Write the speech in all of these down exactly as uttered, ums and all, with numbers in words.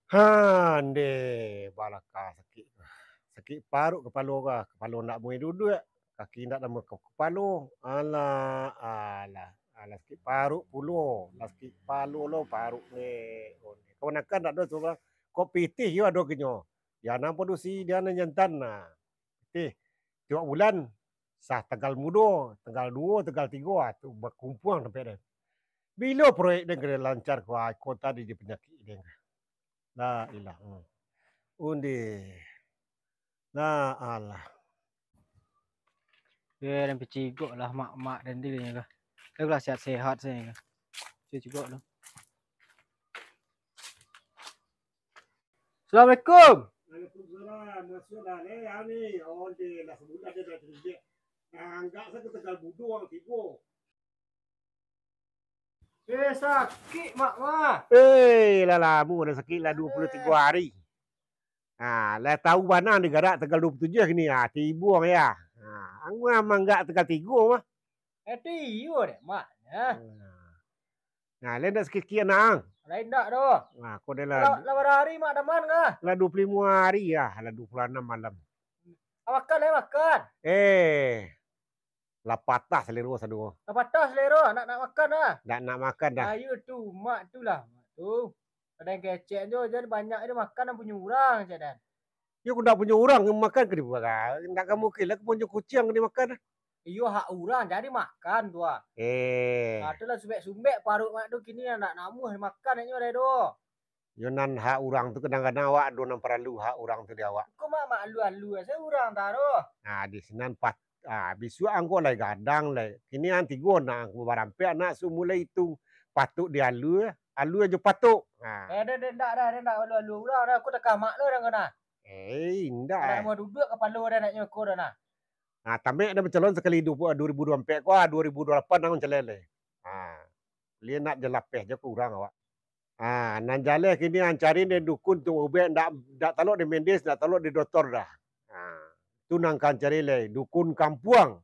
Ha, ndeh, balaka sakik. Sakik paruik kapalo ka, kapalo ndak muai duduak, kaki ndak namuah ka kapalo. Alah, alah, alah sakik paruik pulo, lah sakik kapalo lo paruik ne. Kamanakan ndak ado tu, bah. Kok pitih yo ado kinyo. Dia nan padusi, dia nan jantan, nah. Pitih. Tiok bulan, sah tanggal mudo, tanggal duo, tanggal tigo, ah, tu bakumpuang tampek den. Bilo proyek den ka lancar ko, ah, ko tadi di panyakik den. La ilah. Hmm. Undi. La alah. Yo, den picigok lah mak-mak den di nyo ka. Yo lah sehat-sehat sajo ka. Picigok lah. Assalamualaikum. Waalaikumsalam. Masuaklah, leh, ah, ni. Onde lah sabulan dia dah kerja. Nah, anggak saja tanggal budo urang tibo. Eh, sakik, Mak, mah. Eh, lah lamo dah sakik, lah duo puluah tigo hari. Ha, lah tahu bana digarak tanggal duo puluah tujuah kini. Ha, tibo ya. Ha, angah manggak tanggal tigo mah. Eh, tu iyo dek, Mak, ya. Nah, lain dak sakik-sakik nak, ang? Lain dak doh. Nah, ko dah lah. Lah, lah bara hari Mak daman kah? Lah duo puluah limo hari ya, lah duo puluah anam malam. Ah, makan, eh, makan. Eh, lah patah salero saduo. Lah patah salero, nak, nak makan dah. Dak nak makan dah. Ayo tu, Mak tu lah, Mak tu. Kadang kecek jo, jadi banyak je makan nan punyo urang, cek den. Yo, ko ndak punyo urang, makan ka dibuang. Ndak ka mungkin lah, ko punyo kuciang ka dimakan. Iyo, hak urang, jadi makan tu ah. Eh. Ah, tu lah sumbek-sumbek paruik mak tu kini, ndak namuah dimakan inyo deh tu. Yo, nan hak urang tu kadang-kadang awak ado nan paralu hak urang tu di awak. Ko mak, mak alu-alu asa urang taruh. Nah, di sinan pat-, ah, bisuak angko lai gadang lai. Kini an tigo nak angko barampek nak suruh mulai itung. Patuk di alua, alua jo patuk. Ah. Eh, deh, deh, ndak dah, deh, ndak alu-alu urang dah. Ko takah mak lo dah ko nah. Eh, indak, eh. Nak mau duduk kapalo dah nak nyoko dah nah. Ah, tamek dah mancalon sakali du-, dua ribu dua puluh empat ko, ah, dua ribu dua puluh lapan dah mancalon lai. Ah, lian nak jalapeh jo ka urang awak. Ah, nan jaleh kini ancari dek dukun tu ubek ndak, ndak talok di medis, ndak talok di doktor dah. Ah, tu nan ka ancari lai, dukun kampuang.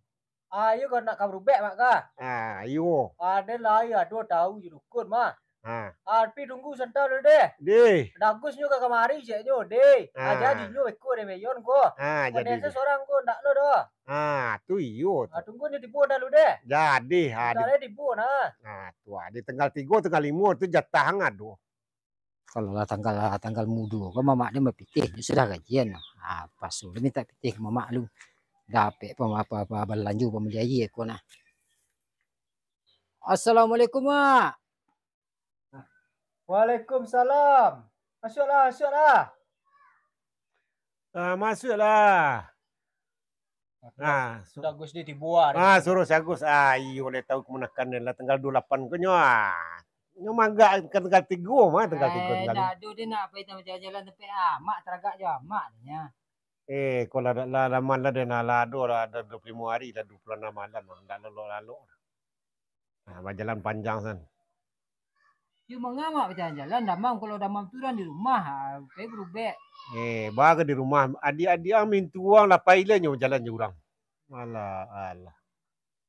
Ah, iyo ko nak ka barubek, Mak, kah? Ah, iyo. Ah, den lai ado tahu jo dukun, mah. Ah. Ah, tapi tunggu santa dulu deh. Deh. Dagus nyo ka kamari cek nyo, deh. Ah. Ah, jadi nyo beko deh Meyon ko. Ah, jadi. Sorang ko ndak lo doh. Ah, tu iyo tu. Ah, tunggu nyo tibo dah lu deh. Jadi, ah, bentar di-, eh, tibo nah. Ah, tu ah, di tanggal tigo, tanggal limo tu jatah ang ado. Kalau lah tanggal, lah tanggal mudo ko mamak ni bapitih, nyo sudah gajian. Ah, pasu lah minta pitih ka mamak lu. Dapek pa apa, apa balanjo pambali aia ko nah. Assalamualaikum, Mak. Waalaikumsalam. Masuaklah, masuaklah. Ah, masuaklah. Ah, su-, Agus di tibo ah. Ah, suruh si Agus. Ah, iyo, lai tahu kamanakan den lah tanggal duo puluah lapan ko nyo, ah. Nyo manggak ka tanggal tigo mah, tanggal tigo, eh, tanggal ndak ado den nak pai jalan-jalan tampek ah. Mak taragak jo amak nyo. Eh, ko lah, lah, lah, lah, lah, lah, lah, ado lah, ado duo puluah limo hari lah, duo puluah anam malam lah, ndak lalok-lalok. Nah, bajalan panjang san. Yo, manga mak bajalan-jalan, damam, kalau damam tu urang di rumah, ah, pai barubek. Eh, baa ka di rumah, adiak-adiak ang mintuo ang lah pai lai nyo bajalan jo urang. Alah, alah.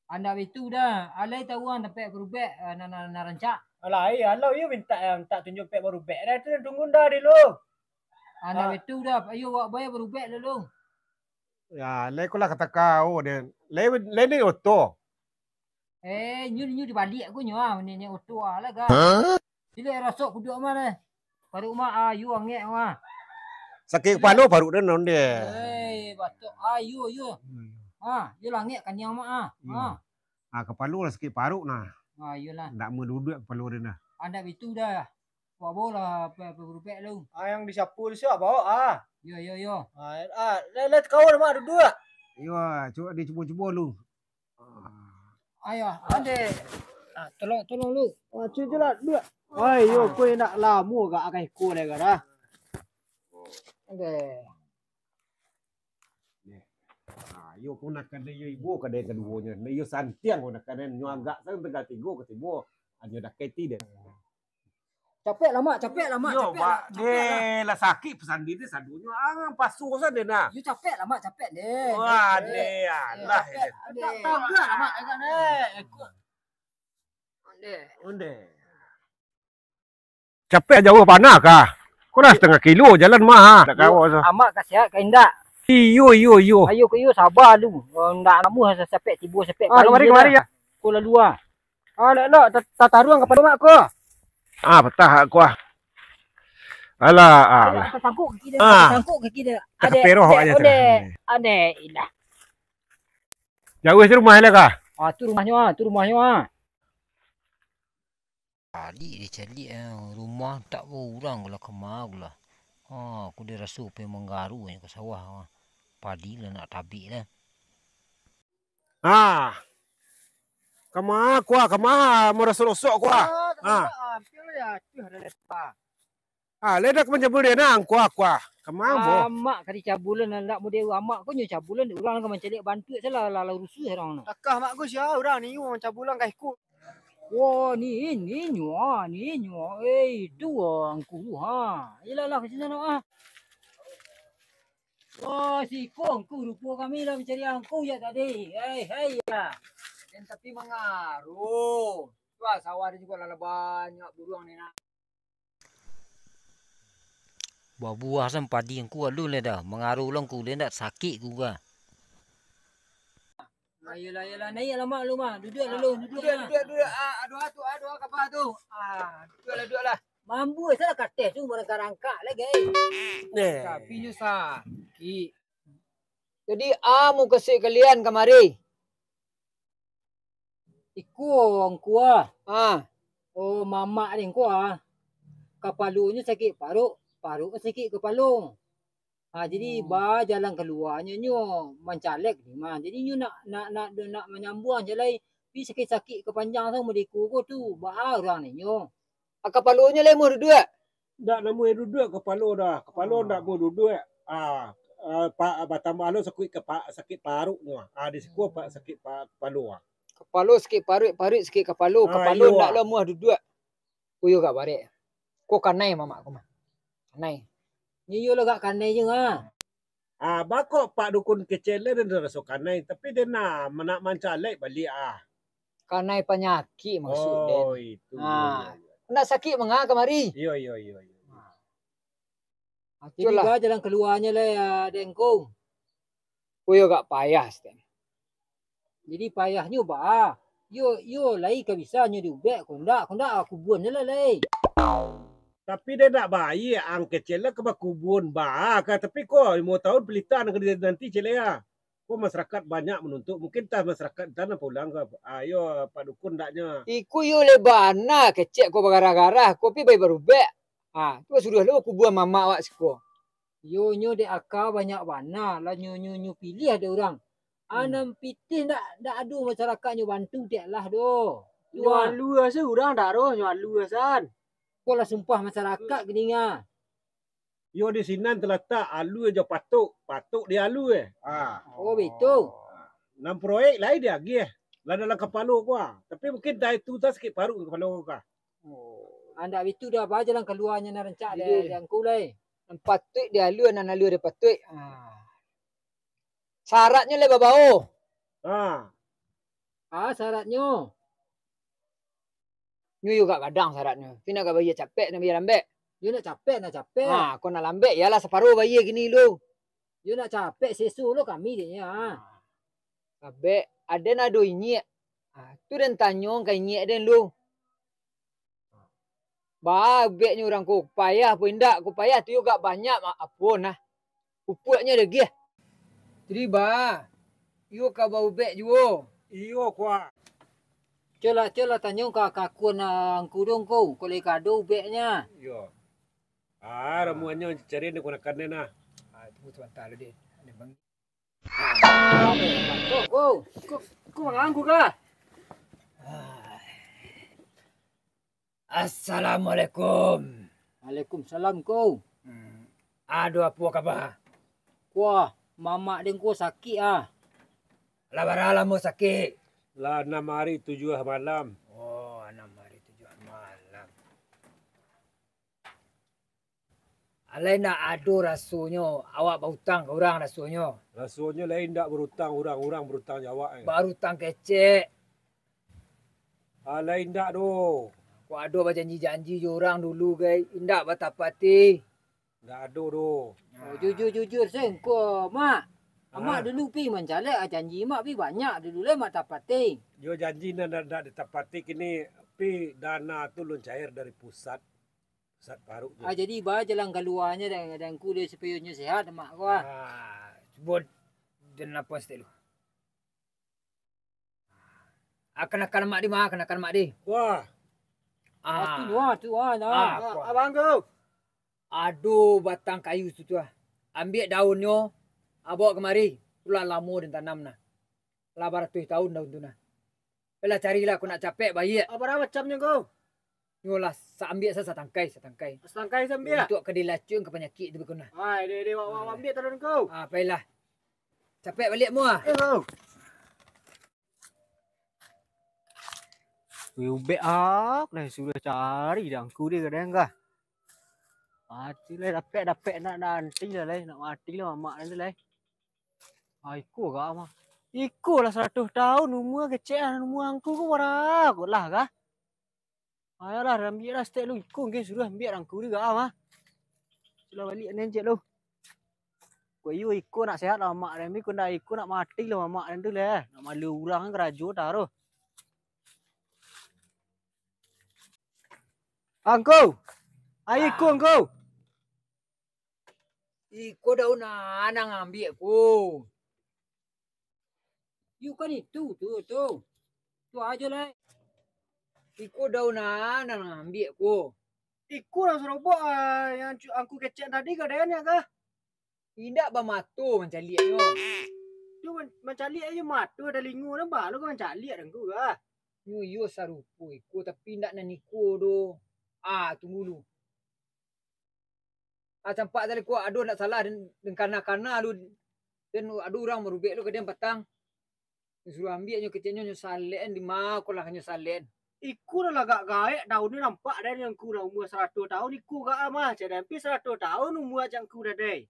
Andak baitu dah, alai tahu ang tampek barubek, ah, nan, nan, nan rancak. Alah, eh, alah, iyo mintak, mintak tunjuak tampek barubek dah, tu tunggu dah dulu. Andak baitu dah, ayo awak bai barubek dulu. Ya, lai ko lah kata kau deh. Lai, lai ni oto. Eh, nyu, nyu dibaliak ko nyo ah, ni, ni oto ah lah ga. Hah? Sila rasok kuduak mah deh. Paruik mak ayu angek mah. Sakik kapalo paruik den non deh. Eh, batok ayu, ayu. Hmm. Ha, yo langek kaniang mak ah. Iyo. Ha. Ah, kapalo lah sakik paruik nah. Ah, iyolah. Ndak maduduak kapalo den nah. Andak bitu dah. Wak bawa lah pe-, pe-, berubek lu. Ah, yang disapu tu siap bawa ah. Yo, yo, yo. Ah, ah, lai, lai kau dah mak duduak. Iyo, cuba dicubo-cubo lu. Ayo, ande. Ah, tolong, tolong lu. Ah, cubo lah, duduak. Oi, yo, kau nak lamo gak akan iko deh, gak dah. Ande. Ah, yo, kau nak kadai yo ibo, kadai kaduonyo. Nah, yo santiang kau nak kadai nyo agak sang tanggal tigo ka tibo. Anyo dakai ti deh. Capek lah, Mak. Capek lah, Mak. Yo, capek lah. Mak, capek lah. Deh, lah sakik pesan diri sadonyo. Ah, pasu sajo deh, nah. Yo, capek lah, Mak. Capek deh. Wah, deh, deh, alah, capek deh. Tak, tak, tak lah, Mak. Agak deh. Ikut. Deh. Ondeh. Capek jauah panah kah? Ko lah satangah kilo jalan mah, ha. Nak kawa tu. Amak ka sihat ka indak? Iyo, iyo, iyo. Ayo ko iyo, saba lu. Oh, ndak namuah sa-, sapek tibo, sapek Ah, pagi kamari, je kamari lah. Ya. Ko lalu ah. Ah, lek lok, ta-, tataruang kapalo mak ko. Ah, patah aku ah. Alah, alah. Ayo, angkat tangkuk kaki dia, Ah. angkat tangkuk kaki dia. Dah Adek, keperoh adek, aja tu. Ondeh, ondeh, ilah. Jauah tu rumah lah kah? Ah, tu rumahnyo ah, tu rumahnyo ah. Caliak deh, caliak, eh, rumah tak baurang lah, kama lah. Ha, aku deh raso pai manggaru nyo ka sawah, ha. Padi lah nak tabik lah. Ha. Kama kua, kama maraso rosok kua. Ah, tak Ha. ada, ah, betul ya. Tu ada lepa. Ah, ledak manjamur dia nang kua, kua. Kama mo. Amak ka dicabulan, ndak model amak ko nyo cabulan, urang ka mancaliak bantuak salah, lah, lah rusuh urang tu. Takah mak ko sia urang ni, urang cabulan ka ikut. Wah, ni, ni nyo, ah, ni nyo. Eh, itu ah, angku, ha. Iyolah, lah, ka sinan, ah. Wah, siko angku, rupo kami lah mancari angku ya tadi. Hei, hei, ya. Dan tapi mangaruh. Wah, sawah dia juga lah banyak buruang ni, nak. Babuah san padi angku alun lai dah. Mangaruh lah angku, dia ndak sakik ku ka. Ayolah, ayolah, naiak lah mak lu mah. Duduak lalu, duduak Duduak, lah. duduak, duduak. Ah, aduh, ah, tu, aduh, ah, kapah tu. Ah, duduak lah, duduak lah. Mambuih salah kateh tu, barangkak-rangkak lai, gai. Neh. Tapi nyo sakik. Jadi, amu kasih kalian kamari. Iko angku ah. Ah. Oh, mamak ni angku ah. Kapalonyo sakik paruk, paruk sakik kapalo. Ha, jadi Hmm. ba jalan kaluanyo nyo mancalek ni mah. Jadi nyo nak, nak, nak, nak manyambuang je lai. Pi sakik-sakik kapanjang samo deko ko tu, baa urang ninyo. Ah, kapalonyo lai muah duduak? Ndak namuah duduak kapalo dah. Kapalo Ah. ndak muah duduak. Ah, ah, pa-, batambah lo sakik kapa-, sakik paruknyo. Ah, di siko pa-, Hmm. sakik pa-, kapalo ah. Kapalo sakik paruik, paruik sakik kapalo, Ah, kapalo iyo ndak ah. lo muah duduak. Kuyo gak barek. Ko kanai mamak ko mah. Kanai. Iyo lo gak kanai je ah. Ah, bako Pak Dukun kecek le den raso kanai, tapi den nak, nak mancalek baliak ah. Kanai panyakik maksud den. Oh, itu. Ah. Iyo, iyo. Nak sakik manga kamari? Iyo, iyo, iyo, iyo. Ah, jadi Itulah. ba jalan kaluanyo lai, ah, den ko. Kuyo gak payah, Stan. Jadi payahnyo baa? Yo, yo lai ka bisa nyo diubek, kondak, kondak kubuan je lah lai. Tapi dek ndak baiak ang kecek lah ka bakubun baa ka, tapi ko limo taun pelita nan ka dinanti cek lai ah. Ko masyarakat banyak manuntut, mungkin tah masyarakat tah nan pulang ka, ayo Pak Dukun ndaknyo. Iko yo lai bana kecek ko bagarah-garah, ko pi bai barubek. Ah, tu suruah lo kubuan mamak awak siko. Yo nyo dek aka banyak bana lah nyo, nyo, nyo piliah dek urang. Hmm. Anan pitih ndak, ndak ado masyarakat nyo bantu dek lah doh. Nyo alua se urang dak doh, nyo alua san. Ko lah sumpah masyarakat kini ah. Yo di sinan talatak alua jo patok, patok di alua. Ah. Oh, betul. Nan proyek lai diagiah. Lah dalam kapalo ko ah. Tapi mungkin dah itu dah sakik paruik kapalo ko ah. Oh. Andak bitu dah ba jalan kaluanyo nan rancak dek angku lai. Nan patuik di alua, nan alua di patuik. Ah. Syaratnyo lai babao. Ah. Ah, syaratnyo. Nyo yo gak gadang syaratnyo. Tapi nak gak bayia capek, nak bayia lambek. Yo nak capek, nak capek. Ha, kok nak lambek, iyolah saparo bayia kini lu. Yo nak capek, seso lo kami dek nyo, ha. Ha. Kabek, aden ado inyiak. Ha, tu den tanyo ka inyiak den lu. Baa ubeknyo urang ko, payah apo indak, ko payah tu yo gak banyak, ma-, apo nah. Pupuaknyo dagiah. Jadi ba, iyo ka baubek juo. Iyo, kuah. Colah, colah tanyo ka kakun, ah, angku dong ko, ko lai ka ado ubeknyo. Iyo. Ah, ramuannyo cari ni kunakan ni nah. Ah, tunggu sabanta lu deh. Ada bang. Ah, ko, ko, ko mangangku kah? Ah. Assalamualaikum. Waalaikumsalam, ko. Hmm. Ado apo kaba? Kuah, mamak den ko sakik, ah. Lah bara lamo sakik? Lah anam ari tujuah malam. Oh, anam ari tujuah malam. Alai ndak ado rasonyo, awak bautang ka urang rasonyo. Rasonyo lai indak barutang urang, urang barutang jo awak, eh. Barutang kecek. Alai indak doh. Kok ado bajanji-janji jo urang dulu, gai, indak batapati. Ndak ado doh. Oh, jujur-jujur se ngko, Mak. Amak dulu pi mancaliak, janji Mak pi banyak dulu lai Mak tapati. Yo janji nan ndak, ndak ditapati kini, pi dana tu lun cair dari pusat. Pusat paruik tu. Ah, jadi ba jalan kaluanyo dan, dan ku deh supayo nyo sehat Mak ko ah. Ah, cubo den lapeh sitek lu. Ah, kanakan Mak di, Mak, kanakan Mak di. Wah. Ah. Ah, tu, wah, tu, wah, nah. Ah, wah. Abang ko. Ado batang kayu situ tu ah. Ambiak daunnyo, ah, bawa kamari. Tu lah lamo den tanam nah. Lah baratuih taun daun tu nah. Lah carilah, kok nak capek baiak. Bara macamnyo ko? Nyo lah, sa-, ambiak sa-, satangkai, satangkai. Satangkai sa ambiak? Untuak ka dilacuan ka panyakik tu beko nah. Ai, deh, deh, wak, wak, wak ambiak talun ko. Ah, pailah. Capek baliak mua. Eh, ko. Wih, ubek ah, lah suruh cari dangku dia kadang kah. Mati lah, dapek, dapek nak nanti lah, lai. Nak mati lah mamak nanti, lai. Ah, iko kah mah. Iko lah saratuih taun umua kecek ah, umua angku ko bara ko lah kah. Ayolah, ambiak lah sitek lu, iko mungkin suruh ambiak dangku dia kah mah. Sudah baliak ni cek lu. Ko iyo iko nak sehat lah mamak dia, ko ndak iko nak mati lah mamak dia tu lah. Nak malu urang kan karajo taruh. Angku. Ayo iko angku. Iko daun nan ambiak ko. Yu kan itu, tu, tu. Tu ajo lai. Iko daun nan ambiak ko. Iko lah sarobok, ah, yang cu-, angku kecek tadi ka den nyo kah? Indak bamato mancaliaknyo. Tu man-, mancaliak ajo mato, talingo, nan balo ka mancaliak dangku kah? Nyo iyo sarupo iko, tapi indak nan iko doh. Ah, tunggu lu. Ah, campak tadi ko ado ndak salah, den, den kana-kana lu, den ado urang marubek lu ka den patang. Den suruh ambiak nyo keceknyo, nyo salek-an, di ma ko lah nyo salek-an. Iko lah lagak gaek daunnyo nampak dai, nan ku lah umua saratuih taun, iko gak ah mah, cak den pi saratuih taun umua cak ku tadi.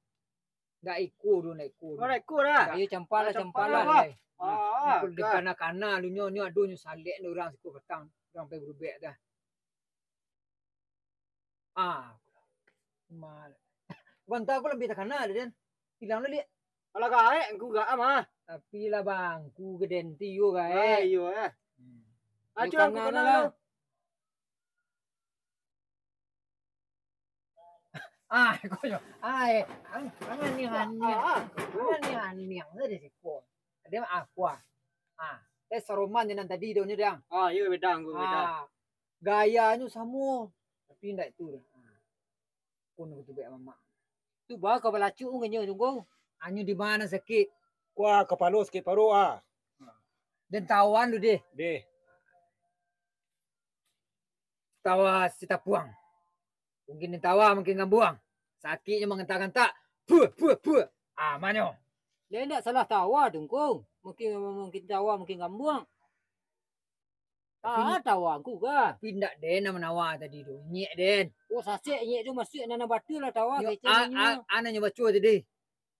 Ndak iko doh, ndak iko doh. Oh, ndak iko dah. Iyo, campak lah, campak lah, lai. Ah, iko den kana-kana lu nyo, nyo ado nyo salek-an urang siko patang, urang pai barubek dah. Ah. Mal-, banta ko labiah takana deh, den. Ilang lah, liak. Alah gaek, angku gak ah mah. Tapi lah bangku geden ti yo gaek. Ah, iyo, eh. Hmm. Acuh, angku kana lah. Ah, ko yo. Ah, eh. Ang-, ang aniang-aniang. Ah, ah. Ang aniang-aniang sajo siko. Ado mah aku ah. Ah, eh, saroman je nan tadi daun nyo, Dang. Ah, iyo, beda, angku, beda. Ah. Gayanyo samo, tapi indak itu doh. Pun katubaik mamak. Tu ba ka balacuk nyo tunggu. Anyo di ma sakik? Kuah kapalo sakik paruik ah. Den tawan tu deh. Deh. Tawa si tapuang. Mungkin den tawa, mungkin gambuang. Sakiknyo mangantak-ngantak. Puh, puh, puh. Ah, manyo? Lah indak salah tawa tu, Ngku. Mungkin, mungkin tawa, mungkin gambuang. Tapi ah, tawa Ngku kah? Tapi indak den nan manawa tadi tu. Inyek den. Oh, sasek inyek tu masuak nan batua lah tawa. Nyo, kecek a-, nyo. A-, a-, nan nyo baco tadi.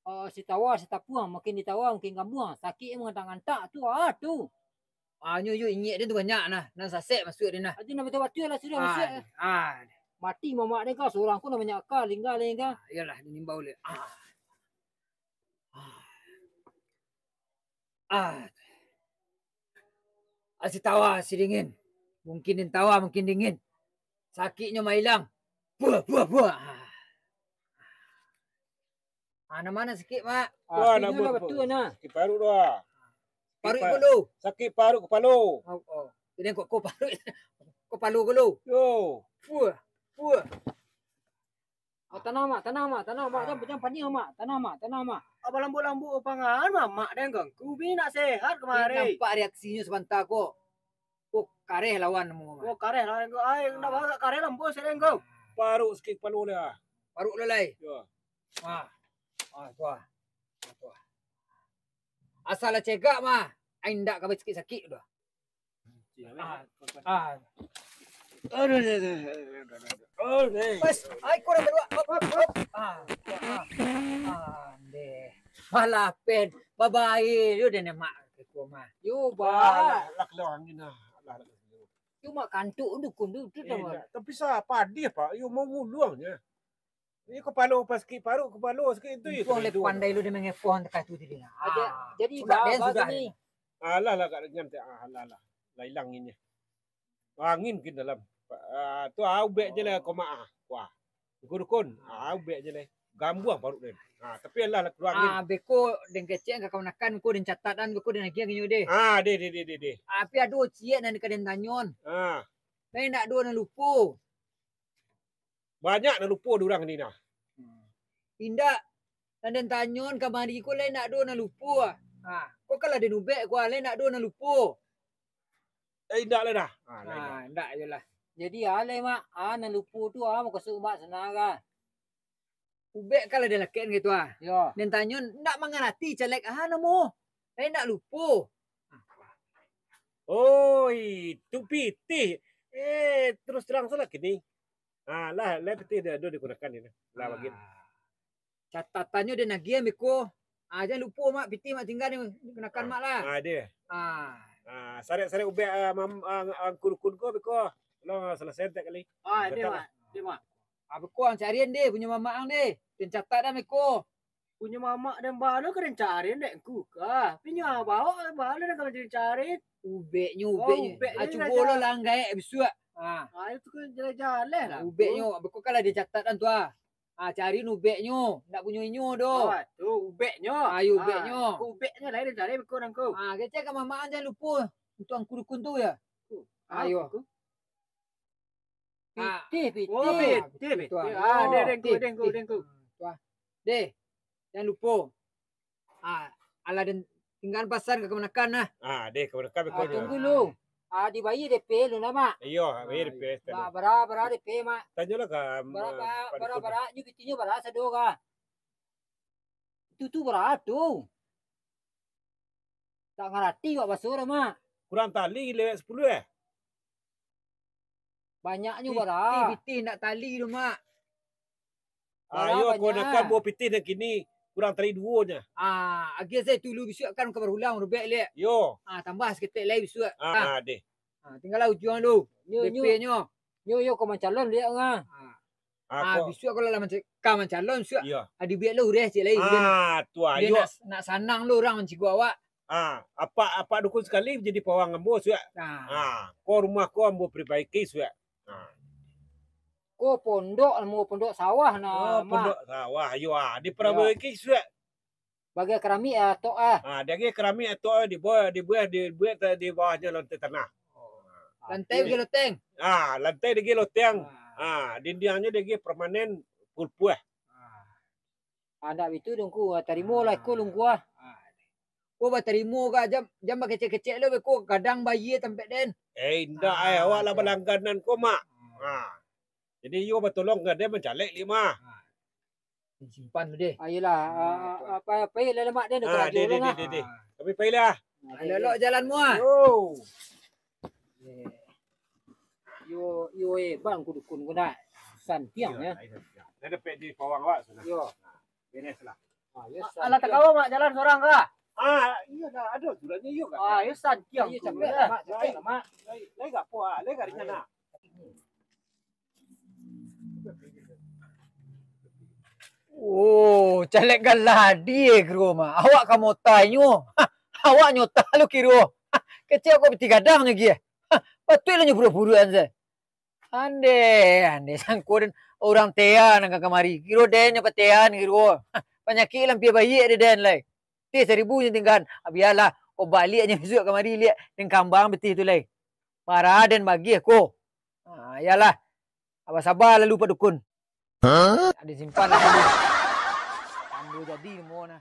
Oh, si tawa, si tapuang, mungkin ditawa, mungkin gambuang. Sakik mangantak-ngantak tu, ah, tu. Ah, nyo, yo, inyek den tu banyak nah. Nan sasek masuak den nah. Ati nan batua-batua lah sudah masuak. Ah. Mati mamak den kah, surang ko nan banyak kah, lingga, lingga. Ah, iyolah, den imbau le. Ah. Ah. Ah. Ah, si tawa, si dingin. Mungkin den tawa, mungkin dingin. Sakiknyo mailang. Puah, puah, puah. Ah. Ah, nan ma sakik, Mak? Wah, atinyo nan lah batua, nah. Sakik paruik tu, ah. Paruik kepalo. Sakik paruik kepalo. Oh, oh. Jadi kok, kok paruik, kok palu kepalo. Yo. Puah, puah. Oh, tanah, Mak, tanah, Mak, tanah, Mak. Jangan, jangan panik, Mak. Tanah, Mak, tanah, Mak. Apa lambuk-lambuk pangan, Mak, Mak, dan ganggu. Bi nak sehat kemarin. Nampak reaksinyo sabanta kok. Kok kareh lawan mu, Mak. Oh, kareh lawan ko. Ai, ndak bagak kareh lambuk sering ko. Paruik sakik kepalo lah. Paruik lah lai. Yo. Ah. Ah, tuah. Ah, tuah. Asal lah cegak mah, ai indak ka basakik-sakik doh. Ah, ah. Aduh, aduh, aduh. Pas, ai kurang berdua. Hop, hop, hop. Ah, ah. Ah, deh. Malah pen, babae yo den mak ke ko mah. Yo, ba. Alah, lah keluar angin lah. Alah, lah keluar. Yo mak kantuk dukun tu, tu. Eh, dah. Tapi sa padih, Pak. Yo mau nguluangnyo. Ini kepala pas sakit paruik, kepala sakit itu. Untuang lai pandai lu dia mangepoh takah tu tadi. Ah. Jadi, sudah, sudah. Alah lah, Kak, dengan, ah, alah lah. Lah hilang ini. Angin kin dalam. Ah, tu, ah, ubek je lah, komak, ah. Wah. Dukun-dukun, ah, ubek je lah. Gambuang paruik den. Ah, tapi alah lah, keluar angin. Ah, beko den kecek ka kamanakan, beko den catat dan beko den agiah nginyo deh. Ah, deh, deh, deh, deh, deh. Ah, tapi ado ciek nan ka den tanyon. Ah. Tapi ndak ado nan lupo. Banyak nan lupo di urang ni nah. Indak, nan den tanyon kamari ko lai ndak ado nan lupo. Ha, ko kan lah den ubek ko, lai ndak ado nan lupo. Eh, indak lah dah. Ha, lai dah. Ha, indak je lah. Jadi, ah, lai, Mak, ah, nan lupo tu, ah, mukasuik Mak sanang ka. Ubek kan lah den lakekkan gitu, ah. Yo. Den tanyon, ndak mangarati caleg, ah, namo. Lai ndak lupo. Oi, tu pitih. Eh, terus terang salah kini. Ah, lah, lah pitih dah, dah digunakan ini. Lah, bagian. Ah. Catatannyo den agiah, Miko. Ah, jan lupo, Mak, pitih Mak tingga ni, digunakan Mak lah. Ah, deh. Ah. Ah, sarek-sarek ubek, ah, mam-, ah, angku dukun ko, Miko. Lo selesai tak kali. Ah, deh, Mak. Deh, Mak. Ah, beko ang carian deh, punyo mamak ang deh. Den catat dah, Miko. Punyo mamak den bana ka den carian dek ngku ka. Punyo baok bana den ka mancari-cari. Ubeknyo, oh, ubeknyo. Ubeknyo ah, cubo lo lah gaek bisuak. Ah. Ah, itu kan jaleh-jaleh lah. Ubeknyo, beko kan lah den catat kan tu ah. Ah, cari ubeknyo, ndak punyo inyo doh. Oh, tu ubeknyo. Ah, iyo, ubeknyo. Ah, ko ubeknyo lah den cari beko nangko. Ah, kecek ka mamak ang jan lupo. Untuang angku dukun tu ya. Ah, ayo. Pitih, pitih. Oh, pitih, pitih. Ah, deh, deh, ngku, deh, ngku, deh, ngku. Tuah. Deh, jan lupo. Ah, alah den tinggaan pasan ka kamanakan nah. Ah, deh, kamanakan beko. Ah, tunggu lu. Ah, dibayia D P lu nah, Mak. Iyo, bayia D P. Ba-, bara, bara D P, Mak. Tanyolah ka, bara, bara, nyo pitinyo bara sado ka. Itu tu bara tu. Tak ngarati wak baso dah, Mak. Kurang tali lewat sapuluah eh? Banyaknyo bara. Pitih, pitih ndak tali tu, Mak. Ayo, ko nak kan buah pitih nan kini kurang tali duo nyo. Ah, agiah sajo tu lu bisuak kan ka barulang rubek liak. Yo. Ah, tambah saketek lai bisuak. Ah, deh. Ah, tinggalah ujuang tu. Nyo, nyo. D P-nyo. Nyo, nyo ka mancalon liak ngah. Ah. Ah, bisuak kalau lah manca-, ka mancalon bisuak. Iyo. Ah, dibuek lo ureh ciek lai. Ah, tu ayo. Nak, nak sanang lo urang mancigok awak. Ah, apak, apak dukun sakali jadi pawang ambo suak. Ah. Ah, ko rumah ko ambo perbaiki suak. Ah. Ko pondok, ambo pondok sawah nah. Oh, pondok sawah. Iyo, ah, diperbaiki suak. Bagai keramik ah, tok ah. Ah, diagiah keramik ah, tok ah, dibuek, dibuek, dibuek di bawahnyo lantai tanah. Lantai diagiah loteng. Ah, lantai diagiah loteng. Ah, dindiangnyo diagiah permanen pulpuah. Ah, ndak bitu deh ngku, tarimo lah iko lu ngku ah. Ko batarimo ka, jan, jan bakecek-kecek lo beko, kadang bayia tampek den. Eh, indak eh, awak lah balangganan ko, Mak. Ah. Jadi iyo batolong ka den mancalek liak mah. Simpan dulu deh. Ayolah, ah, apa, apa lah, Mak, den karajo lah. Deh, deh, deh. Tapi pailah. Elok-elok jalan mua. Yo. Yo, yo, eh, bang, ku dukun ku nak. Santiang, ya. Dah dapek di pawang awak sudah. Yo. Beres lah. Ah, yo, alah, santiang. Takawa, Mak, jalan sorang kah? Ah, iyo dah, ado suratnyo iyo kan. Ah, yo, santiang. Iyo, capek lah, Mak, capek lah, Mak. Lai, lai gak apo ah, lai gak rencana. Oh, caleg galadi eh, kiro mah. Awak ka mota inyo. Ha, awak nyota lo kiro. Ha, kecek kok piti gadang nyo gie. Ha, patuik lah nyo puruk-purukan se. Ande, ande sangko den urang tea nan ka kamari. Kiro den nyo patean kiro. Ha, panyakik lah ampia baiak dek den lai. Tih saribu nyo tinggaan. Ha, bialah, kok baliak nyo bisuak kamari liak den kambang betih tu lai. Bara den bagiah ko. Ha, iyolah. Saba-saba lalu Pak Dukun. Hah? Ado simpan lah dulu. Tando jadi namo nah.